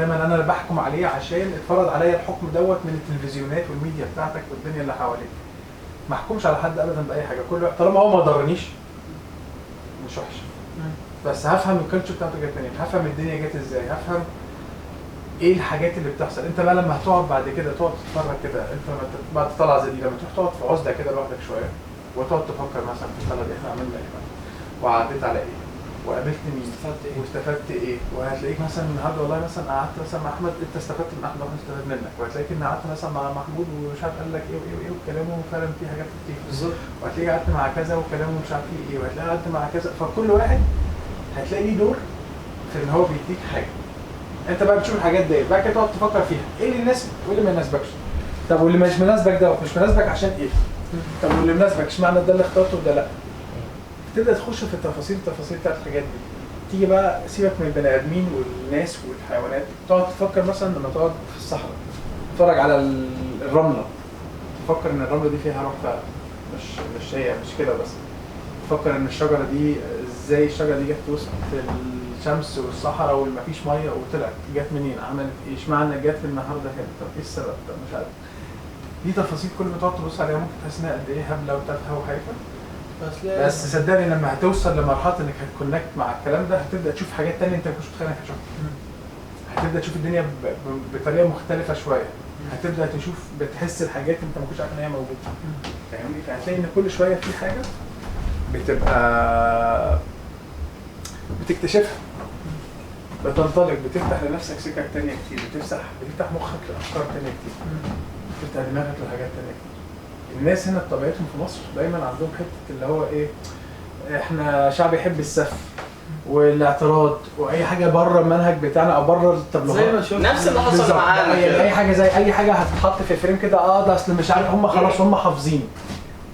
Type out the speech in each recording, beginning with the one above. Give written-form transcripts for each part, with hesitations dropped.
دايما انا اللي بحكم عليه عشان اتفرض عليا الحكم دوت من التلفزيونات والميديا بتاعتك والدنيا اللي حواليك. ما احكمش على حد ابدا باي حاجة، كل طالما هو ما ضرنيش مش وحش، بس هفهم ال culture بتاعته جت منين، هفهم الدنيا جت ازاي، هفهم ايه الحاجات اللي بتحصل. انت بقى لما هتقعد بعد كده تقعد تتفرج كده، انت لما بعد طلعه زي دي لما تروح تقعد في عزله كده لوحدك شوية وتقعد تفكر مثلا في الطلعة دي احنا عملنا ايه بقى، وعديت على ايه، وقابلت مين، واستفدت ايه، وهتلاقيك مثلا النهارده والله مثلا قعدت مثلا مع احمد، انت استفدت من احمد واحمد استفاد منك، وهتلاقيك ان قعدت مثلا مع محمود ومش عارف قال لك ايه وايه وايه وكلامه فعلا فيه حاجات كتير بالظبط، وهتلاقيك قعدت مع كذا وكلامه مش عارف فيه ايه، وهتلاقي قعدت مع كذا. فكل واحد هتلاقي ليه دور في ان هو بيديك حاجة. انت بقى بتشوف الحاجات دي بعد كده تقعد تفكر فيها ايه اللي يناسبك وايه اللي ما يناسبكش. طب واللي مش مناسبك ده مش مناسبك عشان ايه؟ طب واللي مناسبك اشمعنى ده اللي اخترته وده لا؟ تبدا تخش في التفاصيل بتاعت الحاجات دي. تيجي بقى سيبك من البني ادمين والناس والحيوانات، تقعد تفكر مثلا لما تقعد في الصحراء تتفرج على الرملة، تفكر ان الرملة دي فيها روح فعلا، مش هي مش كده بس، تفكر ان الشجرة دي ازاي الشجرة دي جت وسط الشمس والصحراء والمفيش مية وطلعت، جت منين، عملت ايه، اشمعنى جت النهارده هنا، طب ايه السبب، طب مش عارف. دي تفاصيل كل ما تقعد تبص عليها ممكن تحس انها قد ايه هبلة وتافهه وخايفة، بس صدقني لما هتوصل لمرحلة انك هت connect مع الكلام ده هتبدا تشوف حاجات تانية انت ما كنتش متخيل انك هتشوفها. هتبدا تشوف الدنيا بطريقة مختلفة شوية، هتبدا تشوف بتحس الحاجات انت ما كنتش عارف ان هي موجودة، فاهمني؟ فهتلاقي ان كل شوية في حاجة بتبقى بتكتشفها، بتنطلق، بتفتح لنفسك سكك تانية كتير، بتفتح مخك لافكار تانية كتير، بتفتح دماغك لحاجات تانية كتير. الناس هنا بطبيعتهم في مصر دايما عندهم حتة اللي هو ايه، احنا شعب يحب السف والاعتراض واي حاجة بره المنهج بتاعنا او بره التبليغات، نفس اللي حصل معانا يعني اي حاجة زي اي حاجة هتتحط في frame كده، ده اصل مش عارف، هم خلاص هم حافظين،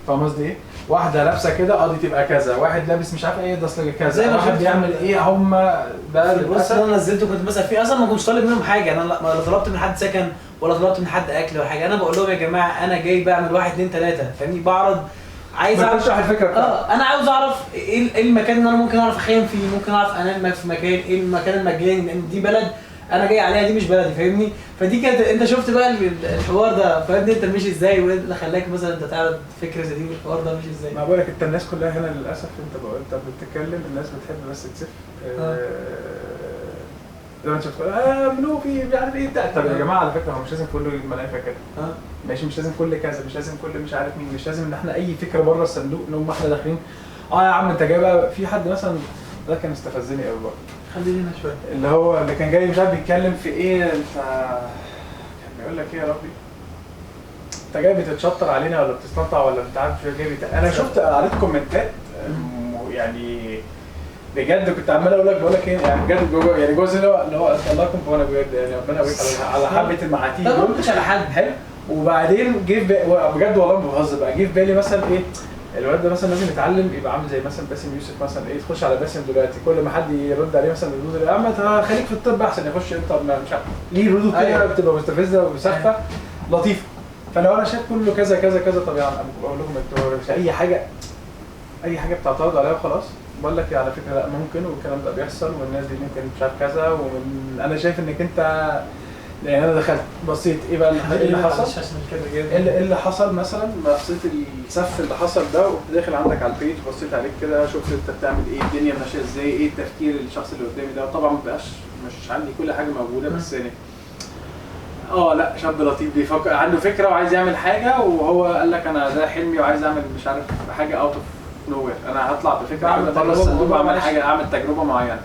فاهم قصدي ايه؟ واحدة لابسه كده دي تبقى كذا، واحد لابس مش عارف ايه ده اصل كذا، واحد بيعمل ايه، هم ده البوست اللي انا نزلته كنت بسال فيه اصلا ما كنتش طالب منهم حاجة، انا لا طلبت من حد سكن ولا طلبت من حد اكل ولا حاجة، انا بقول لهم يا جماعة انا جاي بعمل 1 2 3، فاهمني؟ بعرض، عايز اعرف الفكرة بتاعتي. انا عاوز اعرف ايه المكان اللي انا ممكن اعرف اخيم فيه، ممكن اعرف انام في مكان، ايه المكان المجاني، لان دي بلد انا جاي عليها، دي مش بلدي، فاهمني؟ فدي كانت انت شفت بقى الحوار ده، فاهمني؟ انت ماشي ازاي وايه اللي خلاك مثلا انت تعرض فكرة زي دي والحوار ده ماشي ازاي؟ ما بقولك انت الناس كلها هنا للاسف، انت بتتكلم الناس بتحب بس تسف، زي ما انت بتقول منوفي مش عارف ايه بتاع. طب يا جماعة على فكرة هو مش لازم كله المنافع كده، ماشي، مش لازم كل كذا، مش لازم كل مش عارف مين، مش لازم ان احنا اي فكرة بره الصندوق نقوم احنا داخلين يا عم انت جاي بقى. في حد مثلا ده كان استفزني قوي برضه، خلينا شوية، اللي هو اللي كان جاي مش عارف بيتكلم في ايه، انت كان بيقول لك ايه يا ربي، انت جاي بتتشطر علينا ولا بتستنطع ولا انت عارف جاي انا شفت قريت كومنتات يعني بجد كنت عمال اقول لك بقول لك ايه يعني بجد جوه يعني جوز اللي هو الله يكون في عونك بجد، يعني ربنا يقويك على حبه المعاتيه دول، مش على حد حلو. وبعدين جه بجد والله ما بهزر بقى، جه في بالي مثلا ايه الواد ده مثلا لازم يتعلم يبقى عامل زي مثلا باسم يوسف مثلا، ايه تخش على باسم دلوقتي كل ما حد يرد عليه مثلا بيقول يا عم خليك في الطب احسن، يخش انت مش عارف ليه ردود كده بتبقى مستفزة وسخفه لطيفة. فلو انا شايف كله كذا كذا كذا، طب يا عم بقول لكم انتوا مش اي حاجة، اي حاجة بتعترضوا عليها وخلاص. بقول لك على فكرة لا ممكن، والكلام ده بيحصل، والناس دي ممكن مش عارف كذا، وانا شايف انك انت يعني انا دخلت بصيت ايه بقى اللي حصل، ايه اللي حصل مثلا، بصيت السف اللي حصل ده، وقمت داخل عندك على ال page بصيت عليك كده، شفت انت بتعمل ايه، الدنيا ماشية ازاي، ايه التفكير الشخص اللي قدامي ده. طبعا ما بقاش مش عندي كل حاجة موجودة، بس يعني لا شاب لطيف بيفكر، عنده فكرة وعايز يعمل حاجة، وهو قال لك انا ده حلمي وعايز اعمل مش عارف حاجة out of nowhere، انا هطلع بفكره اعمل بره الصندوق واعمل حاجة، اعمل تجربه معينة.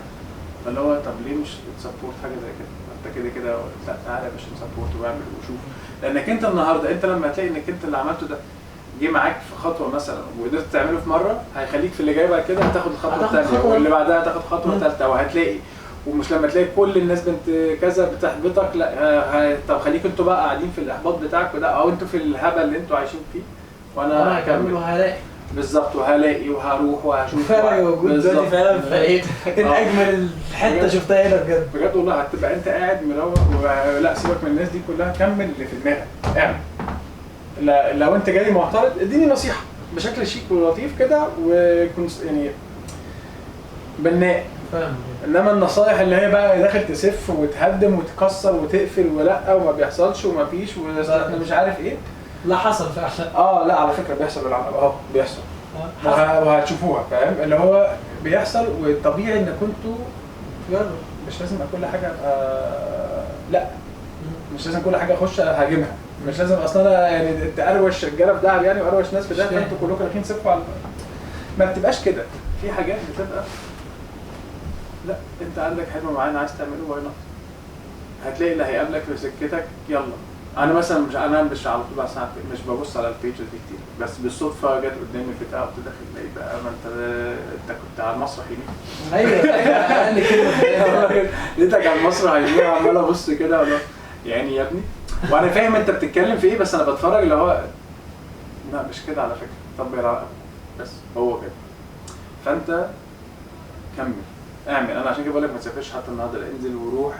فاللي هو طب ليه مش ت support حاجة زي كده؟ انت كده كده لا تعالى يا باشا ن support واعمل وشوف، لانك انت النهارده انت لما تلاقي انك انت اللي عملته ده جه معاك في خطوة مثلا وقدرت تعمله في مرة، هيخليك في اللي جاي بعد كده هتاخد الخطوة الثانية، واللي بعدها هتاخد خطوة ثالثة، وهتلاقي. ومش لما تلاقي كل الناس بنت كذا بتحبطك، لا طب خليك انتوا بقى قاعدين في الاحباط بتاعكم ده، او انتوا في الهبل اللي انتوا عايشين فيه، وانا هكمل وهلاقي بالظبط، وهلاقي وهروح وهشوف. فعلا موجود دلوقتي فعلا، فايه كان اجمل حتة شفتها هنا بجد بجد والله. هتبقى انت قاعد مروق، ولا سيبك من الناس دي كلها، كمل اللي في دماغك، اعمل. لو انت جاي معترض اديني نصيحة بشكل شيك ولطيف كده، وكن يعني بناء، فاهم. انما النصايح اللي هي بقى داخل تسف وتهدم وتكسر وتقفل ولا وما بيحصلش وما فيش واحنا مش عارف ايه. لا حصل فعلا. لا على فكرة بيحصل بالعربي، بيحصل وهتشوفوها، فاهم؟ اللي هو بيحصل، والطبيعي ان كنتوا جرب. مش لازم كل حاجة ابقى، لا مش لازم كل حاجة اخش اهاجمها، مش لازم اصلا انا يعني انت اروش رجاله في دهب يعني واروش ناس في دهب، فانتوا كلكم رايحين تسفوا على، ما بتبقاش كده. في حاجات بتبقى لا انت عندك حلم معين عايز تعمله، why not؟ هتلاقي اللي هيقابلك في سكتك يلا. انا مثلا مش على طول بس مش ببص على ال pages دي كتير، بس بالصدفة جت قدامي البتاع قلت داخل الاقي بقى ما انت كنت على المسرح يمين. ايوه اقل كلمة لقيتك على المسرح يمين عمال ابص كده ولا يعني يا ابني، وانا فاهم انت بتتكلم في ايه، بس انا بتفرج اللي هو لا مش كده على فكرة، طب يا بس هو كده. فانت كمل اعمل. انا عشان كده بقول لك ما تسافرش حتى النهارده، انزل وروح.